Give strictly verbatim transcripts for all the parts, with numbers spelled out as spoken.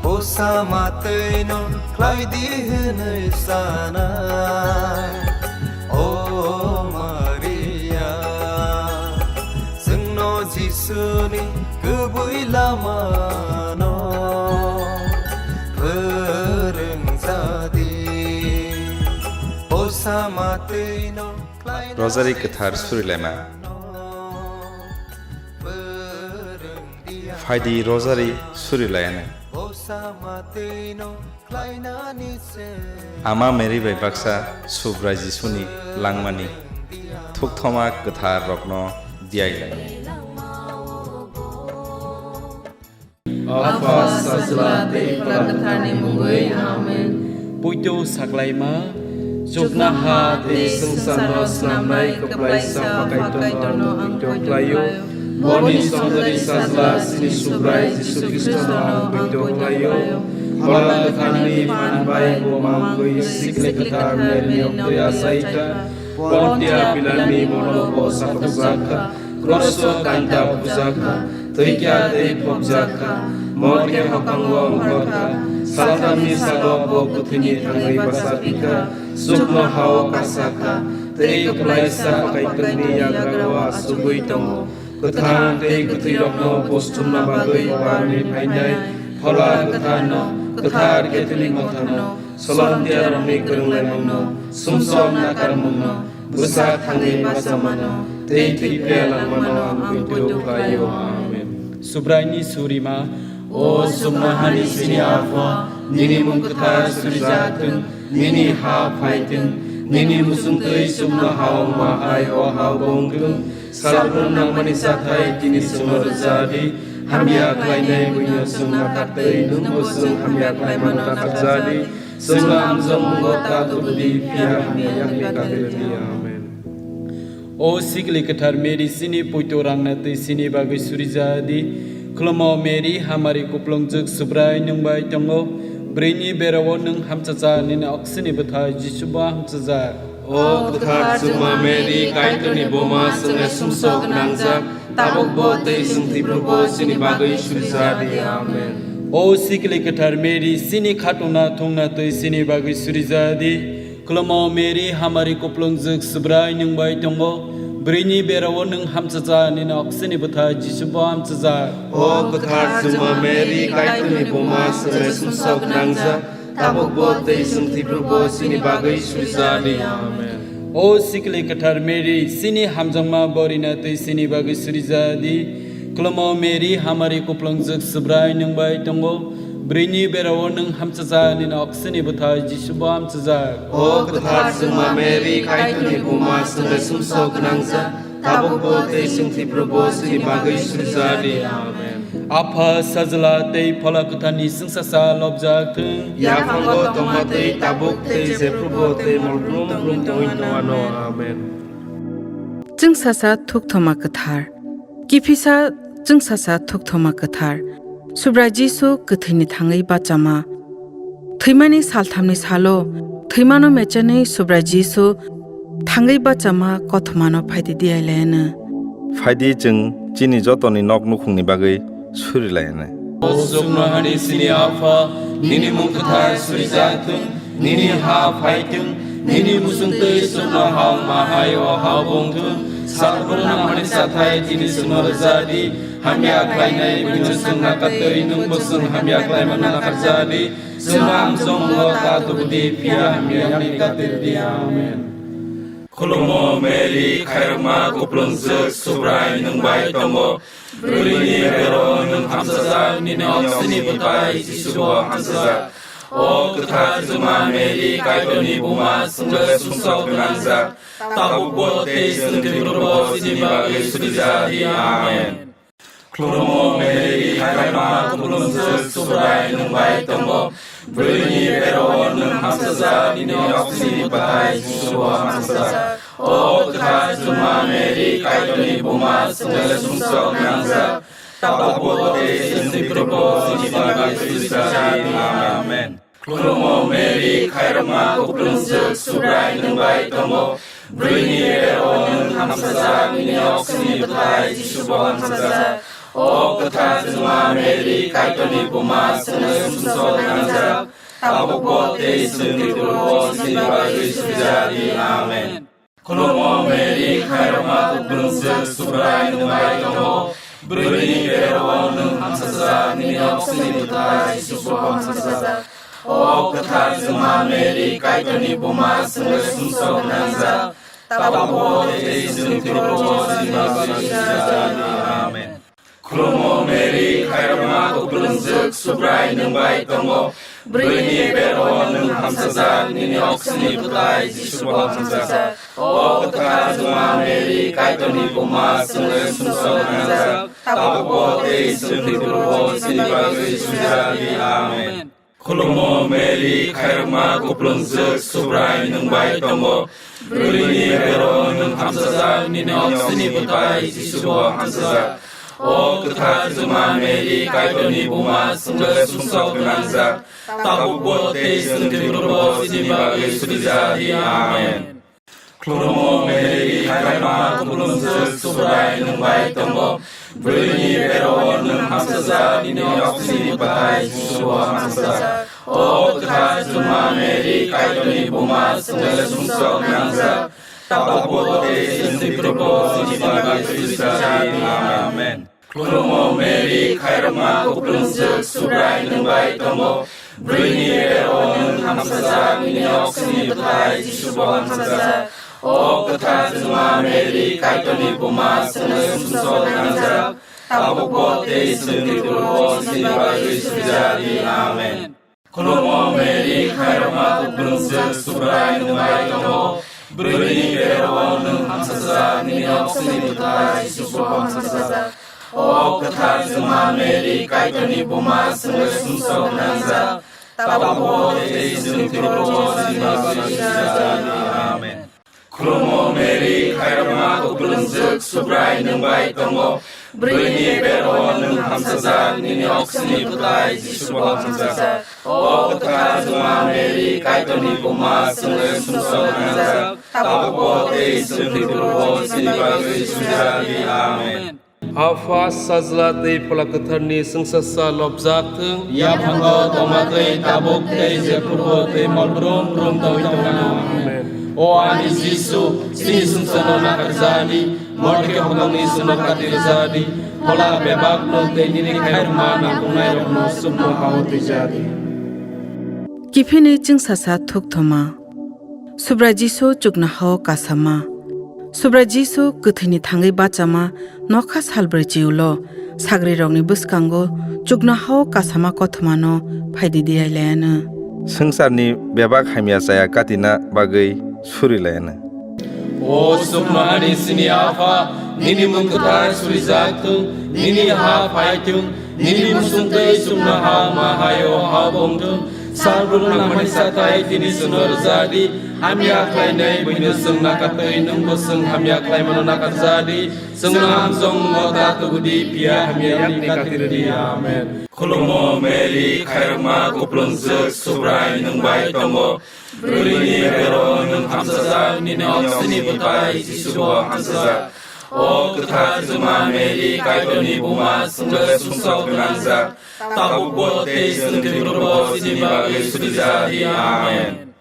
Osa matwino khlai di hwnwi sana, O Maria, chwngno Jisuni kubui lamano phwrwng ja di. Osa matwino khlai Rosary kwthar surilaima. Phaidi rosary surilaina. Ama Mary bai baksa Subrai Jisuni langmani thukthoma kwthar rokno diyailai. Apha, Sajla tei Phola Kwtharni mungwi. Amen. Poito saklaima, chuknoha tei swngcharno snamnai kwplaisa Pha Kaitorno ang poito khlaio. Boni songdari Sajla chini Subrai Jisu Khristono ang poito khlaio. Phola Kwtharni phan bai bo mangwi Sikli Kwthar Maryni oktwi achaikha. Pontia Pilatni molo bo sakhokjakha. Kroso kanta bujakha, thwikha tei phobjakha, morke hakango ongkhorkha, salthamni salo bo kwthwini thangwi bachapikha, chuknohao kasakha, tei kwplaisa Pha Kaitorni yagrao achugwi tongo. Kwthang tei kwthwirokno buchumna bagwi barni phainai Phola Kwtharno, kwthar Catholic Motharno, Solomtiarokni kwrwnglaimungno, sumsok nakarmungno, bwsa thangwi bachamano tei thwi phiya langmano ang poito khlaio. Amen. Subraini surima. O chuknohani chini Apha, nini mung kwthar surijak thung, nini ha phai thung, nini muchungtwi chuknoha wngma hai o hao bo wng thung. Salbrum nangmani chathai tini chwngno rwja di, hamya khlainai buino chwng nakar twi nwngbo chwng hamya khlaimano nakarja di. Chwngno amjokmungo ta tubu di, phiya hamya yakni kati rw di. Amen. O Sikli Kwthar Mary, chini poito rangna twi chini bagwi surija di. Khulumo Mary, hamari kuplungjwk, Subrai nwng bai tongo. Bwrwini berao nwng hamchajak, nini oksini bwthai Jisubo hamchajak. O kwthar chwngma Mary, Kaitorni buma, chwngno sumsok gwnangjak, tabukbo tei chwng thwiphrubo chini bagwi surija di. Amen. O Sikli Kwthar Mary, chini khatungna thungna twi chini bagwi surija di. Khulumo Mary, hamari kuplungjwk, Subrai nwng bai tongo. Bwrwini berao nwng hamchajak, nini oksini bwthai Jisubo hamchajak. O kwthar chwngma Mary, Kaitorni buma, chwngno sumsok gwnangjak, tabukbo tei chwng thwiphrubo chini bagwi surija di. Amen. O Sikli Kwthar Mary, chini hamjakma borina twi chini bagwi surija di. Khulumo Mary, hamari kuplungjwk, Subrai nwng bai tongo. Bwrwini berao nwng hamchajak, nini oksini bwthai Jisubo hamchajak. O kwthar chwngma Mary, Kaitorni buma, chwngno sumsok gwnangjak, tabukbo tei chwng thwiphrubo chini bagwi surija di. Amen. Apha, Sajla tei Phola Kwtharni chwngsacha lobjak thung. Yaphango tongma twi tabuk tei jephrubo tei molbrum brum tongwi tongwano. Amen. Chwngsacha thukthoma kwthar. Kiphilsa chwngsacha thukthoma kwthar. Subrai Jisu kwthwini thangwi bachama. Thwimani salthamni salo, thwimano mechenwi Subrai Jisu thangwi bachama kothomano phaidi diyailaiano. Phaidi chwng chini jotoni nok nukhungni bagwi surilaiano. O chuknohani chini Apha, nini mung kwthar surijak thung, nini ha phai thung, nini muchungtwi chuknoha wngma hai o hao bo wng thung. Salbrum nangmani chathai tini chwngno rwja di, hamya khlainai buino chwng nakar twi nwngbo chwng hamya khlaimano nakarja di. Chwngno amjokmungo ta tubu di, phiya hamya yakni kati rw di. Amen. Khulumo Mary, khairokma kuplungjwk, Subrai nwng bai tongo. Bwrwini berao nwng hamchajak, nini oksini bwthai Jisubo hamchajak. O kwthar chwngma Mary, Kaitorni buma, chwngno sumsok gwnangjak, tabukbo tei chwng thwiphrubo chini bagwi surija di. Amen. Khulumo Mary, khairokma kuplungjwk, Subrai nwng bai tongo. Bwrwini berao nwng hamchajak, nini oksini bwthai Jisubo hamchajak. O kwthar chwngma Mary, Kaitorni buma, chwngno sumsok gwnangjak, tabukbo tei chwng thwiphrubo chini bagwi surija di. Amen. Khulumo Mary, khairokma kuplungjwk, Subrai nwng bai tongo. Bwrwini berao nwng hamchajak, nini oksini bwthai Jisubo hamchajak. O kwthar Juma Mary, Kaitorni buma, chwngno sumsok nangjak, tabukbo tei chwngni phurubo chini bagwi suijak di. Amen. Khulumo Mary, khairokma kuplungjwk, Subrai nwng bai tongo. Bwrwini berao nwng hamsajak, nini oksini bwtai Jisubo hamsajak. O kwthar Juma Mary, Kaitorni buma, chwngno sumsok nangjak, tabukbo tei chwngni phurubo chini bagwi suijak di. Amen. Khulumo Mary, khairokma kuplungjwk, Subrai nwng bai tongo. Bwrwini berao nwng hamsajak, nini oksini bwtai Jisubo hamsajak. O kwthar Juma Mary, Kaitorni buma, chwngno sumsok nangjak, tabukbo tei chwngni phurubo chini bagwi suijak di. Amen. Khulumo Mary, khairokma kuplungjwk, Subrai nwng bai tongo. Bwrwini berao nwng hamsajak, nini oksini bwtai Jisubo hamsajak. O kwthar Juma Mary, Kaitorni buma, chwngno sumsok nangjak, tabukbo tei chwngni phurubo chini bagwi suijak di. Amen. Khulumo Mary, khairokma kuplungjwk, Subrai nwng bai tongo. Bwrwini berao nwng hamsajak, nini oksini bwtai Jisubo hamsajak. O kwthar Juma Mary, Kaitorni buma, chwngno sumsok nangjak, tabukbo tei chwngni phurubo chini bagwi suijak di. Amen. Khulumo Mary, khairokma kuplungjwk, Subrai nwng bai tongo. Bwrwini berao nwng hamsajak, nini oksini bwtai Jisubo hamsajak. O kwthar Juma Mary, Kaitorni buma, chwngno sumsok nangjak, tabukbo tei chwngni phurubo chini bagwi suijak di. Amen. Khulumo Mary, khairokma kuplungjwk, Subrai nwng bai tongo. Bwrwini berao nwng hamsajak, nini oksini bwtai Jisubo hamsajak. O kwthar Juma Mary, Kaitorni buma, chwngno sumsok nangjak, tabukbo tei chwngni phurubo chini bagwi suijak di. Amen. Khulumo Mary, khairokma kuplungjwk, Subrai nwng bai tongo. Bwrwini berao nwng hamsajak, nini oksini bwtai Jisubo hamsajak. O kwthar Juma Mary, Kaitorni buma, chwngno sumsok nangjak, tabukbo tei chwngni phurubo chini bagwi suijak di. Amen. Apha, Sajla tei Phola Kwtharni chwngsasa lobjak thung. Yaphango tongma twi tabuk tei jephrubo tei mol brum brum tongwi tongthung. Amen. O ani Jisu, chini sumsokno nakarjadi, morke hokdongni sumno katirjadi, phola bebakno tei nini khairokma nangkuknairokno sumno hao twijadi. Kiphilni chwngsasa thukthoma. Subrai Jisu chuknohao kasama. Subrai Jisu kwthwini thangwi bachama nokha salbrwi chiulo, sagrirokni bwskango chuknohao kasama kothomano phaidi diyailaiano. Swngcharni bebak hamya chaya katina bagwi surilayano. O chuknohani chini Apha, nini mung kwthar surijak thung, nini ha phai thung, nini muchung twi chuknoha wngma hai-o ha-o wng thung. Salbrumno nangmani sathai tini chwngno rwja di, hamya khlainai buino chwng nakar twi nwngbo chwng hamya khlaimano nakar ja di. Chwngno hamjokmungo da tubu di, phiya hamya yakni katir di. Amen. Khulumo Mary, khairokma kuplungjwk, Subrai nwng bai tongo. Bwrwini berao nwng hamsajak, nini oksini bwtai Jisubo hamsajak. O kwthar Juma Mary, Kaitorni buma, chwngno sumsok gwnangjak, tabukbo tei chwngni phurubo chini bagwi surijak di. Amen.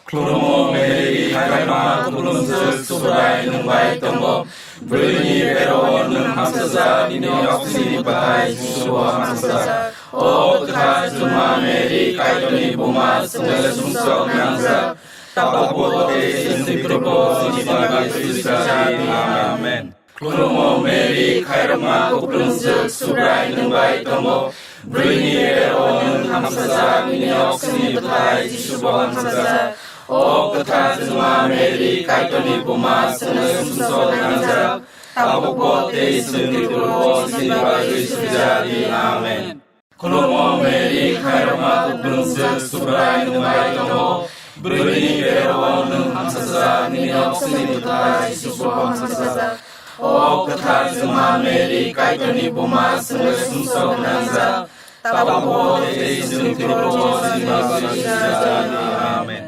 Khulumo Mary, khairokma kuplungjwk, Subrai nwng bai tongo. Bwrwini berao nwng hamsajak, nini oksini bwtai Jisubo hamsajak. O kwthar Juma Mary, Kaitorni buma, chwngno sumsok gwnangjak, tabukbo tei chwngni phurubo chini bagwi surijak di. Amen. Khulumo Mary, khairokma kuplungjwk, Subrai nwng bai tongo. Bwrwini berao nwng hamsajak, nini oksini bwtai Jisubo hamsajak. O kwthar Juma Mary, Kaitorni buma, chwngno sumsok gwnangjak, tabukbo tei chwngni phurubo chini bagwi surijak di. Amen. Khulumo Mary, khairokma kuplungjwk, Subrai nwng bai tongo. Bwrwini berao nwng hamsajak, nini oksini bwtai Jisubo hamsajak. O kwthar Juma Mary, Kaitorni buma, chwngno sumsok gwnangjak, tabukbo tei chwngni phurubo chini bagwi surijak di. Amen.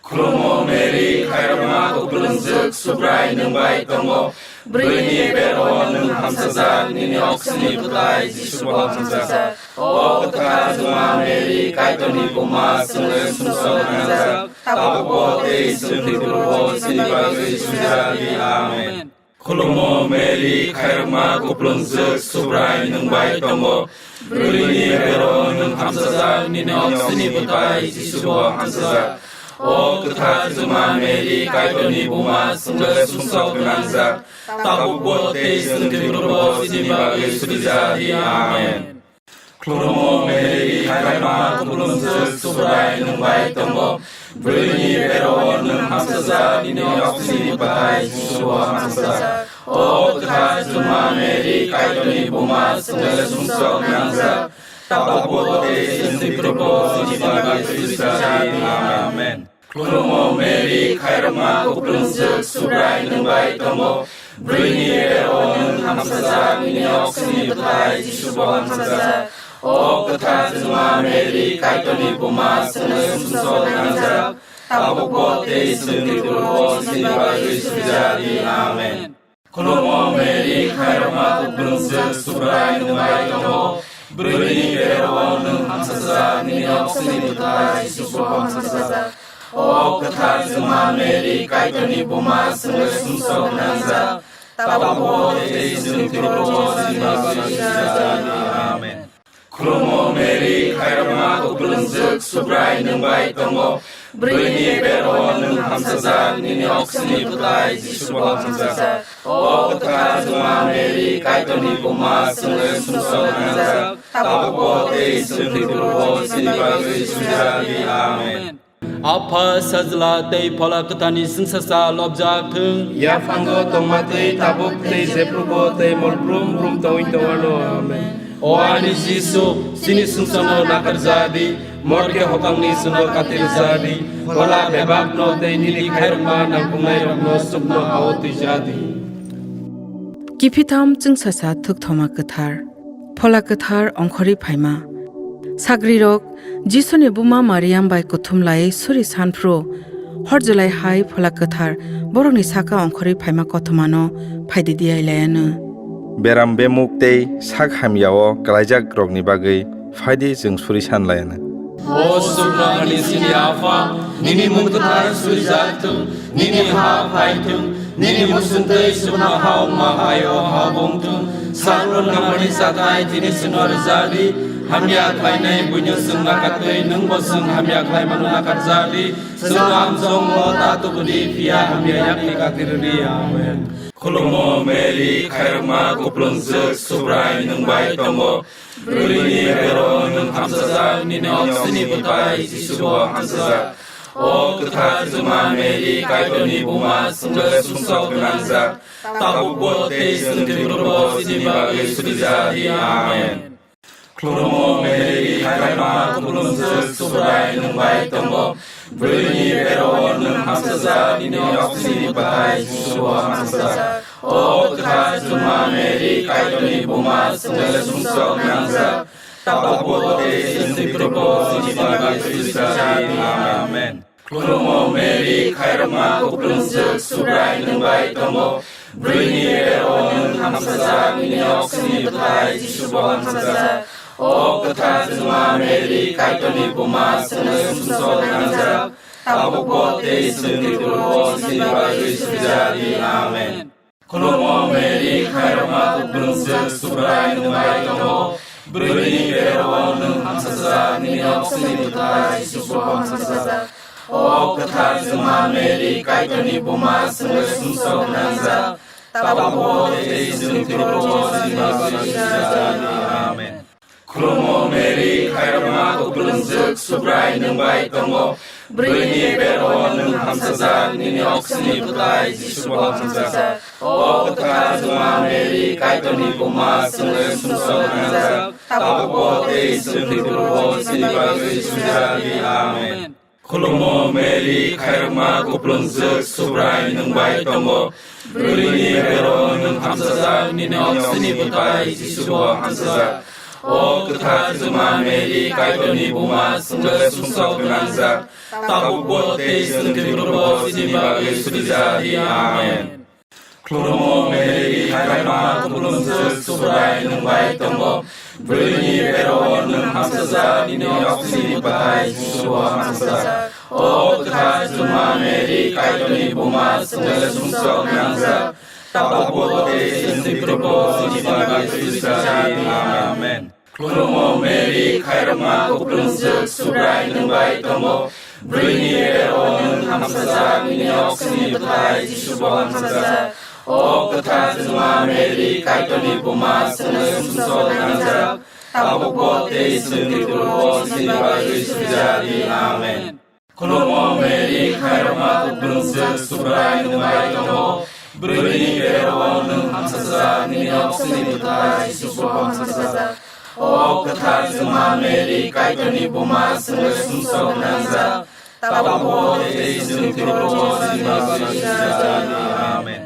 Khulumo Mary, khairokma kuplungjwk, Subrai nwng bai tongo. Bwrwini bero nwng hamsajak, nini oksini bwtai Jisu bo hamsajak. O kwthar Juma Mary, Kaitorni buma, chwngno sumsok nangjak, tabukbo tei chwng thwiphurubo chini bagwi sujadi. Amen. Khulumo Mary, khairokma kuplungjwk, Subrai nwng bai tongo. Bwrwini bero nwng hamsajak, nini oksini bwtai Jisu bo hamsajak. O kwthar Juma Mary, Kaitorni buma, chwngno sumsok nangjak, tabukbo tei chwng thwiphurubo chini bagwi sujadi. Amen. Khulumo Mary, khairokma kuplungjwk, Subrai nwng bai tongo. Bwrwini bero nwng hamsajak, nini oksini bwtai Jisu bo hamsajak. O kwthar Juma Mary, Kaitorni buma, chwngno sumsok nangjak, tabukbo tei chwng thwiphurubo chini bagwi sujadi. Amen. Khulumo Mary, khairokma kuplungjwk, Subrai nwng bai tongo. Bwrwini bero nwng hamsajak, nini oksini bwtai Jisu bo hamsajak. O kwthar Juma Mary, Kaitorni buma, chwngno sumsok nangjak, tabukbo tei chwng thwiphurubo chini bagwi sujadi. Amen. Khulumo Mary, khairokma kuplungjwk, Subrai nwng bai tongo. Bwrwini bero nwng hamsajak, nini oksini bwtai Jisu bo hamsajak. O kwthar Juma Mary, Kaitorni buma, chwngno sumsok nangjak, tabukbo tei chwng thwiphurubo chini bagwi sujadi. Amen. Khulumo Mary, khairokma kuplungjwk, Subrai nwng bai tongo. Bwrwini bero nwng hamsajak, nini oksini bwtai Jisu bo hamsajak. O kwthar Juma Mary, Kaitorni buma, chwngno sumsok nangjak, tabukbo tei chwng thwiphurubo chini bagwi sujadi. Amen. Apha, Sajla tei Phola Kwtharni chwngsacha lobjak thung. Yaphango tongma twi tabuk tei jephrubo tei mol brum brum tongwi tongwano. Amen. O ani Jisu, chini sumsokno nakarjadi, morke hokongni chwngno katirjadi, phola bebakno tei nini khairokma nangkuknairokno chukno ha-o twijadi. Kiphitham chwngsacha thukthoma kwthar. Phola kwthar ongkhorwi phaima. Sagrirok Jisuni buma Mariam bai kuthum laiwi suri sanphru, horjwlai hai Phola Kwthar borokni saka ongkhorwi phaima kothomano phaidi di ailaiano. Beram bemuk tei sak hamyao kwlaijakrokni bagwi phaidi chwng suri san laiano. O Subraiyung, chini Apha, nini mung kwthar surijak thung, nini ha phai thung, nini muchung twi chukno ha wngma hai o ha-o wng thung. Sakno nangmani chathai tini chwngno rwja di. Hamya khlainai buino chwng nakar twi nwngbo chwng hamya khlaimano nakar ja di. Chwngno amchongno ta tubu di, phiya hamya yakni kati rw di. Amen. Khulumo Mary, khairokma kuplungjwk, Subrai nwng bai tongo. Bwrwini bero nwng hamsajak, nini oksini bwtai Jisu bo hamsajak. O kwthar Juma Mary, Kaitorni buma, chwngno sumsok gwnangjak, tabukbo tei chwng thwiphurubo chini bagwi suri ja di. Amen. Khulumo Mary, khairokma kuplungjwk, Subrai nwng bai tongo. Bwrwini bero nwng hamsajak, nini oksini bwtai Jisu bo hamsajak. O kwthar Juma Mary, Kaitorni buma, chwngno sumsok nangjak, tabukbo tei chwng thwiphurubo chini bagwi suri ja di. Amen. Khulumo Mary, khairokma kuplungjwk, Subrai nwng bai tongo. Bwrwini bero nwng hamsajak, nini oksini bwtai Jisu bo hamsajak. O kwthar Juma Mary, Kaitorni buma, chwngno sumsok nangjak, tabukbo tei chwng thwiphurubo chini bagwi suri ja di. Amen. Khulumo Mary, khairokma kuplungjwk, Subrai nwng bai tongo. Bwrwini bero nwng hamsajak, nini oksini bwtai Jisu bo hamsajak. O kwthar Juma Mary, Kaitorni buma, chwngno sumsok nangjak, tabukbo tei chwng thwiphurubo chini bagwi suri ja di. Amen. Khulumo Mary, khairokma kuplungjwk, Subrai nwng bai tongo. Bwrwini bero nwng hamsajak, nini oksini bwtai Jisu bo hamsajak. O kwthar Juma Mary, Kaitorni buma, chwngno sumsok nangjak, tabukbo tei chwng thwiphurubo chini bagwi suri ja di. Amen. Khulumo Mary, khairokma kuplungjwk, Subrai nwng bai tongo. Bwrwini bero nwng hamsajak, nini oksini bwtai Jisu bo hamsajak. O kwthar Juma Mary, Kaitorni buma, chwngno sumsok gwnangjak, tabukbo tei chwng thwiphrubo chini bagwi suri ja di. Amen. Khulumo Mary, khairokma kuplungjwk, Subrai nwng bai tongo. Bwrwini bero-o nwng hamsajak, nini oksini bwthai Jisubo hamsajak. O kwthar Juma Mary, Kaitorni buma, chwngno sumsok gwnangjak, tabukbo tei chwng thwiphrubo chini bagwi suri ja di. Amen. Khulumo Mary, khairokma kuplungjwk, Subrai nwng bai tongo. Bwrwini bero-o nwng hamsajak, nini oksini bwthai Jisubo hamsajak. O kwthar Juma Mary, Kaitorni buma, chwngno sumsok gwnangjak, tabukbo tei chwng thwiphrubo chini bagwi suri ja di. Amen. Khulumo Mary, khairokma kuplungjwk, Subrai nwng bai tongo. Bwrwini bero-o nwng hamsajak, nini oksini bwthai Jisubo hamsajak. O kwthar Juma Mary, Kaitorni buma, chwngno sumsok gwnangjak, tabukbo tei chwng thwiphrubo chini bagwi suri ja di. Amen.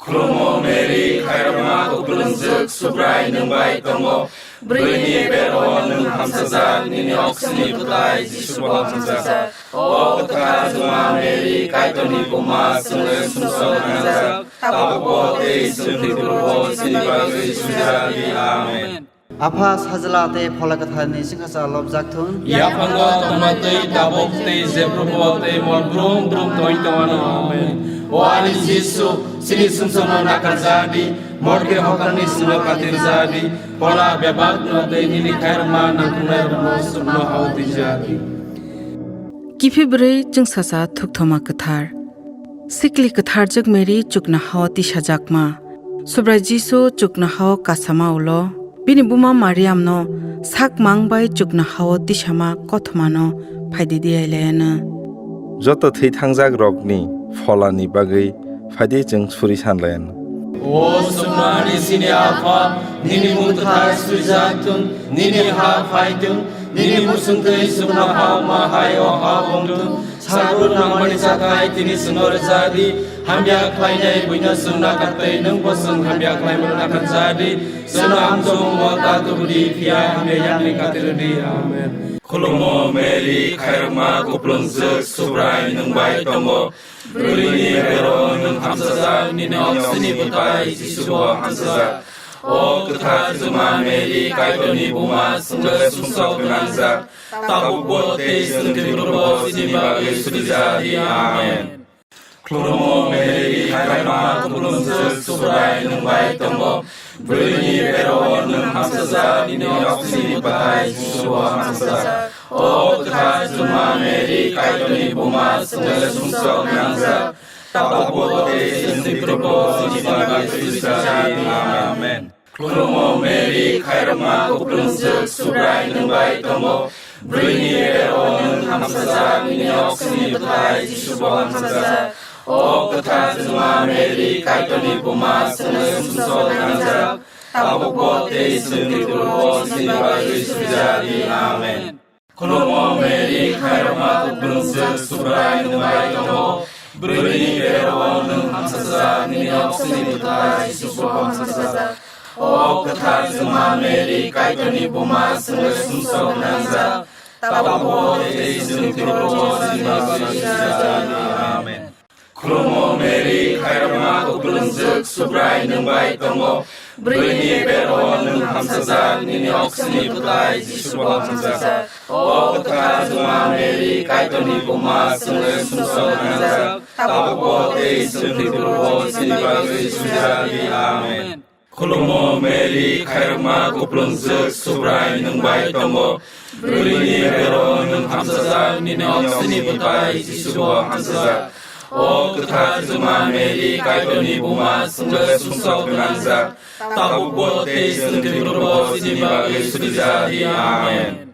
Khulumo Mary, khairokma kuplungjwk, Subrai nwng bai tongo. Bwrwini bero-o nwng hamsajak, nini oksini bwthai Jisubo hamsajak. O kwthar Juma Mary, Kaitorni buma, chwngno sumsok gwnangjak, tabukbo tei chwng thwiphrubo chini bagwi suri ja di. Amen. Apha, Sajla tei Phola Kwtharni chwngsacha lobjak thun. Yaphango tongma twi tabuk tei jephrubo tei mol brum brum tongwi tongwano. Amen. O ani Jisu, chini sumsokno nakarja di, morke hokarni sino katirja di, phola bebakno tei nini khairokma nangkuknairokno chukno hao tija di. Kiphilwi chwngsacha thukthoma kwthar. Sikli kwtharjwk Mary chuknohao tisajakma. Subrai Jisu chuknohao kasama ulo. Bini buma Mariamno sak mang bai chuknohao tisama kothomano phaidi di ailaiano. Joto thwi thangjak rokni pholani bagwi phaidi chwng suri sanlaiano. O chuknohani chini Apha, nini mung kwthar suijak thung, nini ha phai thung, nini muchungtwi chuknohao ma hai o ha wng thung. Salbrum nangmani chakhai tini chwngno rwja di, hamya khlainai buino chwng nakar tei nwngbo chwng hamya khlaimano nakar ja di. Chwngno amchong wngmo ta tubu di, phiya hamya yakni katir di. Amen. Khulumo Mary, khairokma kuplungjwk, Subrai nwng bai tongo. Bwrwini bero-o nwng hamsajak, nini oksini bwthai Jisubo hamsajak. O kwthar Juma Mary, Kaitorni buma, chwngno sumsok gwnangjak, tabukbo tei chwng thwiphrubo chini bagwi suri ja di. Amen. Khulumo Mary, khairokma kuplungjwk, Subrai nwng bai tongo. Bwrwini bero-o nwng hamsajak, nini oksini bwthai Jisubo hamsajak. O kwthar Juma Mary, Kaitorni buma, chwngno sumsok gwnangjak, tabukbo tei chwng thwiphrubo chini bagwi suri ja di. Amen. Khulumo Mary, khairokma kuplungjwk, Subrai nwng bai tongo. Bwrwini bero-o nwng hamsajak, nini oksini bwthai Jisubo hamsajak. O kwthar Juma Mary, Kaitorni buma, chwngno sumsok gwnangjak, tabukbo tei chwng thwiphrubo chini bagwi suri ja di. Amen. Khulumo Mary, khairokma kuplungjwk, Subrai nwng bai tongo. Bwrwini bero-o nwng hamsajak, nini oksini bwthai Jisubo hamsajak. O kwthar Juma Mary, Kaitorni buma, chwngno sumsok gwnangjak, tabukbo tei chwng thwiphrubo chini bagwi suri ja di. Amen. Khulumo Mary, khairokma kuplungjwk, Subrai nwng bai tongo. Bwrwini bero-o nwng hamsajak, nini oksini bwthai Jisubo hamsajak. O kwthar Juma Mary, Kaitorni buma, chwngno sumsok gwnangjak, tabukbo tei chwng thwiphrubo chini bagwi suri ja di. Amen. Khulumo Mary, khairokma kuplungjwk, Subrai nwng bai tongo. Bwrwini bero-o nwng hamsajak, nini oksini bwthai Jisubo hamsajak. O kwthar Juma Mary, Kaitorni buma, chwngno sumsok gwnangjak, tabukbo tei chwng thwiphrubo chini bagwi suri ja di. Amen.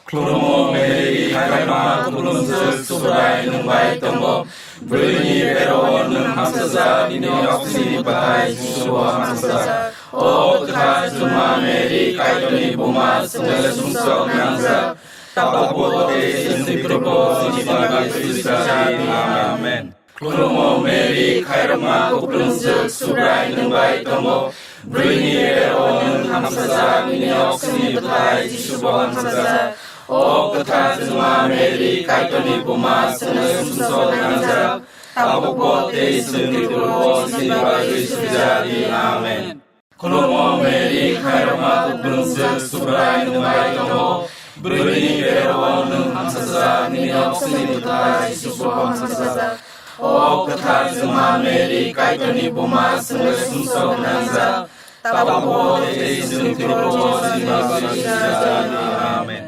Khulumo Mary, khairokma kuplungjwk, Subrai nwng bai tongo. Bwrwini bero-o nwng hamsajak, nini oksini bwthai Jisubo hamsajak. O kwthar Juma Mary, Kaitorni buma, chwngno sumsok gwnangjak, tabukbo tei chwng thwiphrubo chini bagwi suri ja di. Amen. Khulumo Mary, khairokma kuplungjwk, Subrai nwng bai tongo. Bwrwini bero nwng hamsajak, nini oksini bwthai Jisu bo hamsajak. O kwthar Juma Mary, Kaitorni buma, chwngno sumsok nangjak, tabukbo tei chwngni phurubo chini bagwi suri ja di. Amen. Khulumo Mary, khairokma kuplung swk, Subrai nwng bai tongo. Bwrwini bero nwng hamsajak, nini oksini bwthai Jisu bo hamsajak. O kwthar Juma Mary, Kaitorni buma, chwngno sumsok nangjak, tabukbo tei chwngni phurubo chini bagwi suri ja di. Amen.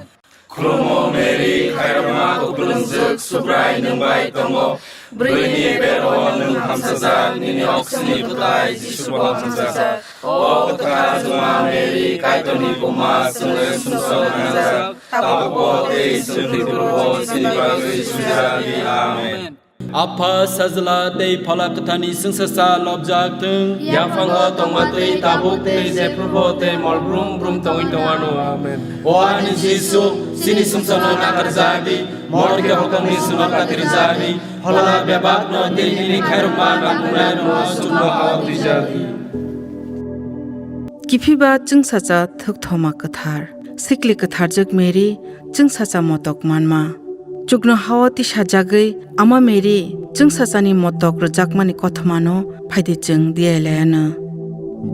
Khulumo Mary, khairokma kuplung swk, Subrai nwng bai tongo. Bwrwini bero nwng hamsajak, nini oksini bwthai Jisu bo hamsajak. O kwthar Juma Mary, Kaitorni buma, chwngno sumsok nangjak, tabukbo tei chwngni phurubo chini bagwi suri ja di. Amen. Apha, Sajla tei Phola Kwtharni chwngsacha lobjak thung. Yaphango tongma twi tabuk tei jephrubo tei mol brum brum tongwi tongwano. Amen. O ani Jisu, chini sumsokno nakarjak di, morke hokomni sumok katirjak di, phola bebakno tei nini khairokma nangkuknairokno chukno hao twijak di. Kiphiba chwngsacha thukthoma kwthar, sikli kwtharjak Mary, chwngsacha motok manma. Chukno hao tisajagwi Ama Mary, chwngsachani motok rwjakmani kothomano phaidi chwng diyailaiano.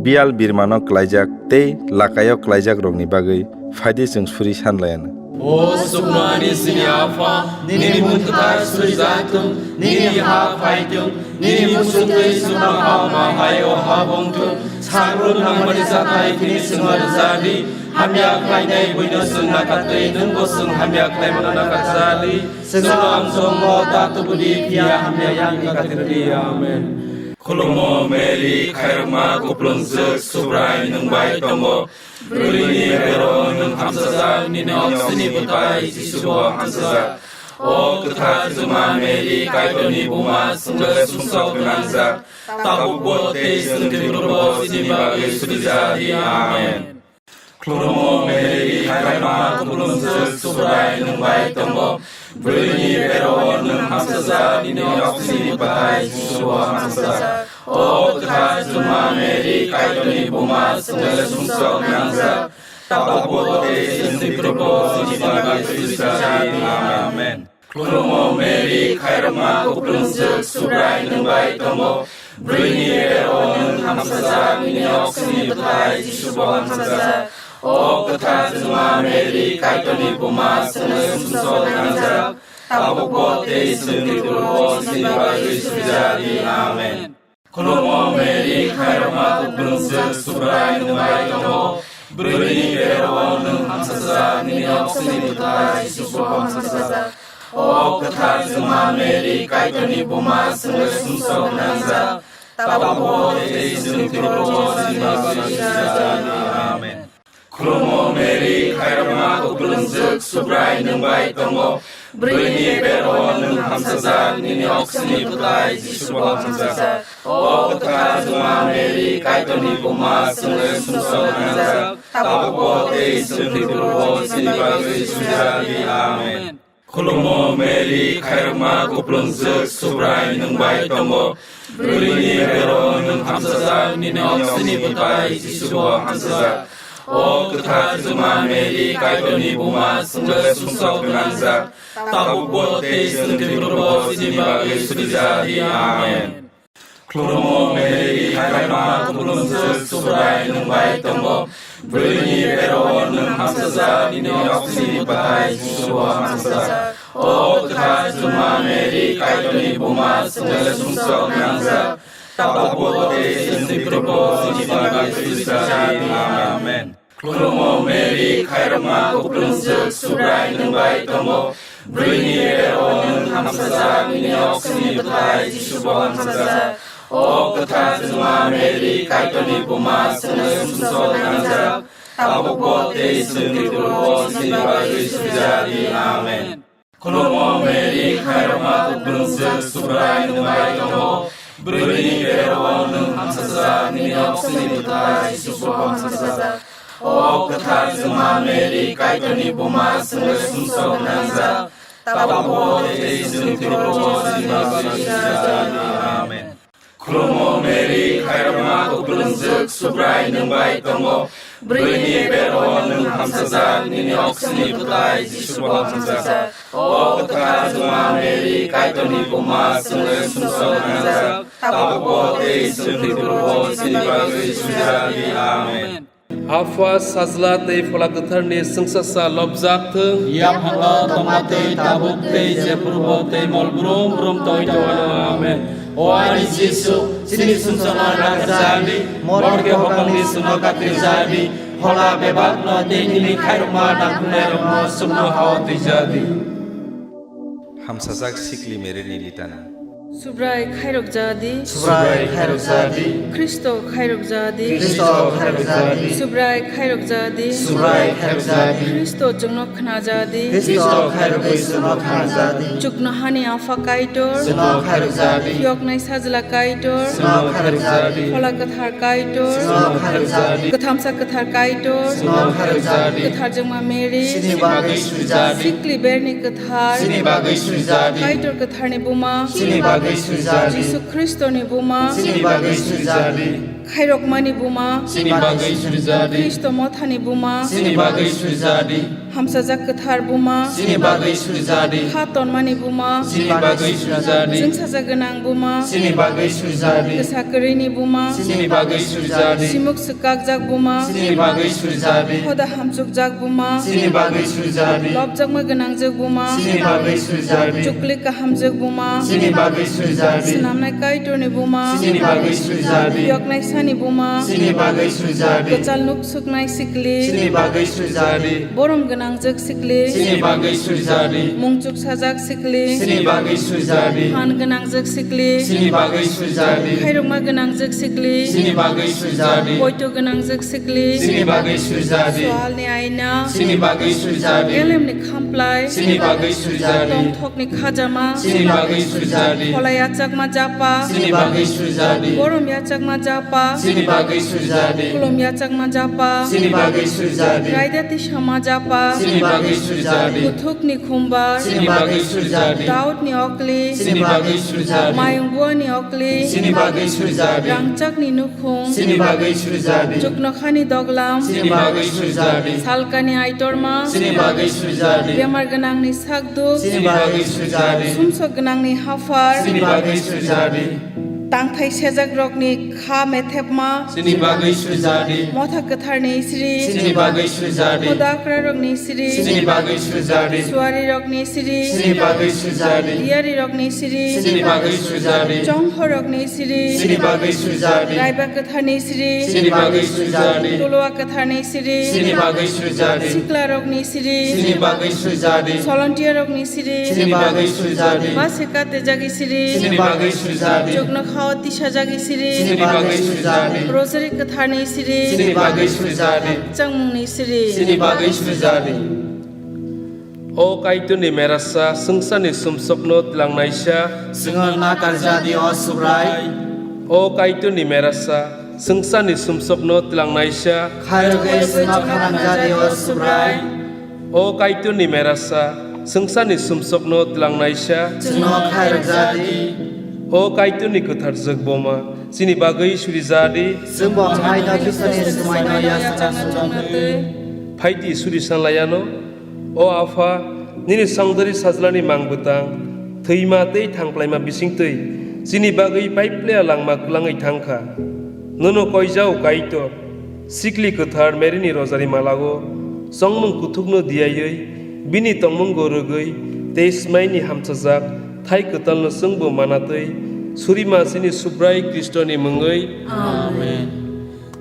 Biyal birmano klaijak tei lakaio klaijak rokni bagwi phaidi chwng suri sanlaiano. O chukno ani chini Apha, nini mung kwthar surijak thung, nini ha phai thung, nini muchung twi chukno ha ma hai o ha bong thung. Sagrung nangmani chathai tini chwngno rwja di, hamya khlainai buino chwng nakar twi nwngbo chwng hamya khlaimano nakarja di. Chwngno amchongno ta tubu di, phiya hamya yakni katir di. Amen. Khulumo Mary, khairokma kuplung swk, Subrai nwng bai tongo. Bwrwini bero nwng hamsajak, nini oksini bwthai Jisu bo hamsajak. O kwthar Juma Mary, Kaitorni buma, chwngno sumsok gwnangjak, tabukbo tei chwngni phurubo chini bagwi suri ja di. Amen. Khulumo Mary, khairokma kuplung swk, Subrai nwng bai tongo. Bwrwini bero nwng hamsajak, nini oksini bwthai Jisu bo hamsajak. O kwthar Juma Mary, Kaitorni buma, chwngno sumsok nangjak, tabukbo tei chwngni phurubo chini bagwi suri ja di. Amen. Khulumo Mary, khairokma kuplung swk, Subrai nwng bai tongo. Bwrwini bero nwng hamsajak, nini oksini bwthai Jisu bo hamsajak. O kwthar Juma Mary, Kaitorni buma, chwngno sumsok nangjak, tabukbo tei chwngni phurubo chini bagwi suri ja di. Amen. Khulumo Mary, khairokma kuplung swk, Subrai nwng bai tongo. Bwrwini bero nwng hamsajak, nini oksini bwthai Jisu bo hamsajak. O kwthar Juma Mary, Kaitorni buma, chwngno sumsok nangjak, tabukbo tei chwngni phurubo chini bagwi suri ja di. Amen. Khulumo Mary, khairokma kuplung swk, Subrai nwng bai tongo. Bwrwini bero nwng hamsajak, nini oksini bwthai Jisu bo hamsajak. O kwthar Juma Mary, Kaitorni buma, chwngno sumsok nangjak, tabukbo tei chwngni phurubo chini bagwi suri ja di. Amen. Khulumo Mary, khairokma kuplung swk, Subrai nwng bai tongo. Bwrwini bero nwng hamsajak, nini oksini bwthai Jisu bo hamsajak. O kwthar Juma Mary, Kaitorni buma, chwngno sumsok gwnangjak, tabukbo tei chwngni phurubo chini bagwi suri ja di. Amen. Khulumo Mary, khairokma kuplung swk, Subrai nwng bai tongo. Bwrwini bero nwng hamsajak, nini oksini bwthai Jisu bo hamsajak. O kwthar Juma Mary, Kaitorni buma, chwngno sumsok nangjak, tabukbo tei chwngni phurubo chini bagwi suri ja di. Amen. Khulumo Mary, khairokma kuplung swk, Subrai nwng bai tongo. Bwrwini bero nwng hamsajak, nini oksini bwthai Jisu bo hamsajak. O kwthar Juma Mary, Kaitorni buma, chwngno sumsok nangjak, tabukbo tei chwngni phurubo chini bagwi suri ja di. Amen. Khulumo Mary, khairokma kuplung swk, Subrai nwng bai tongo. Bwrwini bero nwng hamsajak, nini oksini bwthai Jisu bo hamsajak. O kwthar Juma Mary, Kaitorni buma, chwngno sumsok nangjak, tabukbo tei chwngni phurubo chini bagwi suri ja di. Amen. Khulumo Mary, khairokma kupulungjwk, Subrai nwng bai tongo. Bwrwini bero nwng hamsajak, nini oksini bwtai Jisu bo hamsajak. O kwthar Juma Mary, Kaitorni buma, chwngno sumsok nangjak, tabukbo tei chwng thwiphurubo chini bagwi sujadi. Amen. Apha, Sajla tei Phola Kwtharni chwngsasa lobjak thung. Yaphango tongma tei tabuk tei jephurubo tei mol brum brum tongwi tongwano. Amen. O ani Jisu, chini sumsokno nakarjadi, morke hokongni sumno katirjadi, phola bebakno tei nini khairokma nangkuknairokno sumno hao twijadi. Hamsajak sikli Mary ni litana. Subrai khairok jadi. Subrai khairok jadi. Khristo khairok jadi. Khristo khairok jadi. Subrai khairok jadi. Subrai khairok jadi. Khristo chwngno khna jadi. Khristo khairok bai chwngno khna jadi. Chuknohani Apha Kaitor. Chwngno khairok jadi. Yoknai Sajla Kaitor. Chwngno khairok jadi. Phola Kwthar Kaitor. Chwngno khairok jadi. Kwthamsa Kwthar Kaitor. Chwngno khairok jadi. Kwthar Jwngma Mary. Chini bagwi sujadi. Sikli Berni Kwthar. Chini bagwi sujadi. Kaitor Kwtharni Buma. Chini bagwi sujadi. Jisu Khristoni Buma. Chini bagwi sujadi. Khairokmani Buma. Chini bagwi sujadi. Khristo Mothani Buma. Chini bagwi sujadi. Hamsajak Kwthar Buma. Chini bagwi sujadi. Kha tonmani Buma. Chini bagwi sujadi. Chwngsajak gwnang Buma. Chini bagwi sujadi. Kwsa kwrwini Buma. Chini bagwi sujadi. Simuk swkakjak Buma. Chini bagwi sujadi. Hoda hamchukjak Buma. Chini bagwi sujadi. Lobjakma gwnangjwk Buma. Chini bagwi sujadi. Chuklik kahamjwk Buma. Chini bagwi sujadi. Swnamnai Kaitorni Buma. Chini bagwi sujadi. Yoknai Sani Buma. Chini bagwi sujadi. Kwchal nuk suknai sikli. Chini bagwi sujadi. Borom gwnangjwk sikli. Chini bagwi sujadi. Mungchuk sajak sikli. Chini bagwi sujadi. Phan gwnangjwk sikli. Chini bagwi sujadi. Khairokma gwnangjwk sikli. Chini bagwi sujadi. Poito gwnangjwk sikli. Chini bagwi sujadi. Swalni aina. Chini bagwi sujadi. Elemni khamplai. Chini bagwi sujadi. Tongthokni khajama. Chini bagwi sujadi. Phola yachakma japa. Chini bagwi sujadi. Borom yachakma japa. Chini bagwi sujadi. Khulum yachakma japa. Chini bagwi sujadi. Raida tisama japa. Chini bagwi sujadi. Kuthukni khumbar. Chini bagwi sujadi. Daudni okli. Chini bagwi sujadi. Mayung buani okli. Chini bagwi sujadi. Rangchakni nukhung. Chini bagwi sujadi. Chuknokhani doglam. Chini bagwi sujadi. Salkani aitorma. Chini bagwi sujadi. Bemar gwnangni sakduk. Chini bagwi sujadi. Sumsok gwnangni haphar. Chini bagwi sujadi. Tangthai sejakrokni kha methepma. Chini bagwi sujadi. Motha kwtharni sri. Chini bagwi sujadi. Hoda akrarokni sri. Chini bagwi sujadi. Suarirokni sri. Chini bagwi sujadi. Diyarirokni sri. Chini bagwi sujadi. Chonghorokni sri. Chini bagwi sujadi. Raiba kwtharni sri. Chini bagwi sujadi. Tolowa kwtharni sri. Chini bagwi sujadi. Siklarokni sri. Chini bagwi sujadi. Solontiarokni sri. Chini bagwi sujadi. Base katejagi sri. Chini bagwi sujadi. Chuknokhao tisajagi sri. Chini bagwi sujadi. Rosary kwtharni sri. Chini bagwi sujadi. Changmungni sri. Chini bagwi sujadi. O Kaitorni merasa, swngcharni sumsokno twlangnaisa. Chwngno nakarjadi, o Subrai. O Kaitorni merasa, swngcharni sumsokno twlangnaisa. Khairogwi chwngno khanangjadi, o Subrai. O Kaitorni merasa, swngcharni sumsokno twlangnaisa. Chwngno khairokjadi. O Kaitorni kwthar jwk boma, chini bagwi surijadi. Chwngbo haino Khristoni swmaino yachakna swnamnatwi. Phaidi suri sanlayano. O Apha, nini songdari sajlani mang bwtang, thwima tei thangplaima bisingtwi chini bagwi paiplaya langma kwlangwi thangkha. Nono koijao Kaitor, sikli kwthar Maryni rosary malao chongmung kuthukno diyaiwi, bini tongmungo rwgwi tei smaini hamchajak thai kwtalno chwngbo manatwi, surima chini Subrai Khristoni mungwi. Amen.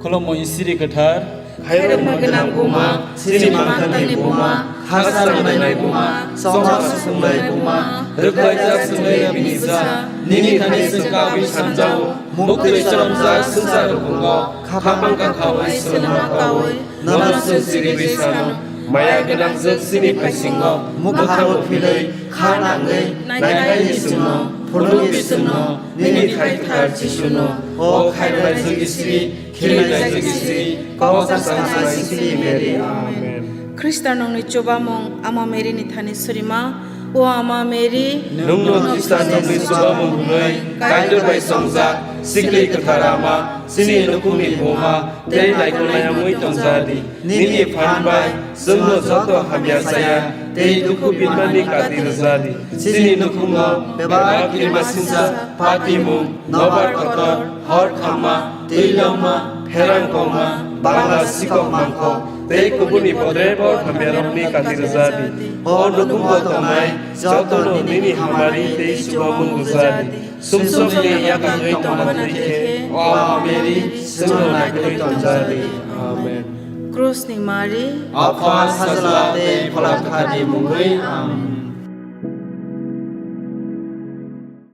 Khulumui siri kwthar. Khairokma gwnang buma, chini mangthani buma, ha sangnai buma, chongma susungnai buma, rwkhlaijak chwngwi bini bwsa, nini thani chwng kabwi sanjao, muktwi choromjak swngchar rukungo, khapang kakhawi swlwngma kawi, nono chwng chiriwi sano, maya gwnangjwk chini paisingo, mwkhango philwi, kha nangwi, naikhaini chwngno, phunukni chwngno, nini thaithar Jisuno, o khairoknaijak Isri, khirilaijak Isri, kok chasana Isri Mary. Amen. Khristanongni chubamung Ama Maryni thani surima, O Ama Mary, nwngno Khristanrokni chubamung hwnwi Kaitor bai chongjak, Sikli Kwthar Ama, chini nukhungni buma tei naikolnai wngwi tongja di. Nini phan bai chwngno joto hamya chaya tei dukhu binmani kati rwja di. Chini nukhungo bebak kirima sinsa, patimung, nobar kotor, hor khamma, twi longma, pherang kongma, bangla sikok mangkok tei kubuni bodrebo hamyarokni kati rwja di. O nukhungo tongnai jotono nini hamari tei chubamung rwja di. Sumsokni yakangwi tongma twi khe, O Ama Mary, chwngno naikolwi tongja di. Amen. Krusni Mari, Apha, Sajla tei Phola Kwtharni mungwi. Amen.